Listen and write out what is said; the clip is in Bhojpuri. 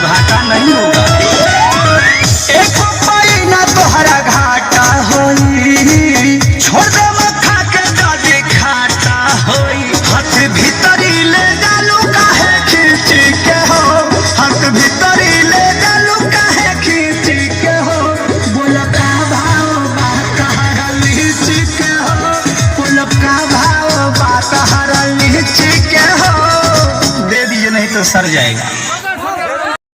घाटा नहीं होगा। एक पाई ना तोहरा घाटा होई, छोड़ दे मखा के दादी घाटा होई। हाथ भीतरी ले डालू काहे खींच के हो, हाथ भीतरी ले डालू काहे खींच के हो। बोल का भाव बा तहरा लीच के हो, बोल का भाव बा तहरा लीच के हो। दे दीजिए, नहीं तो सर जाएगा।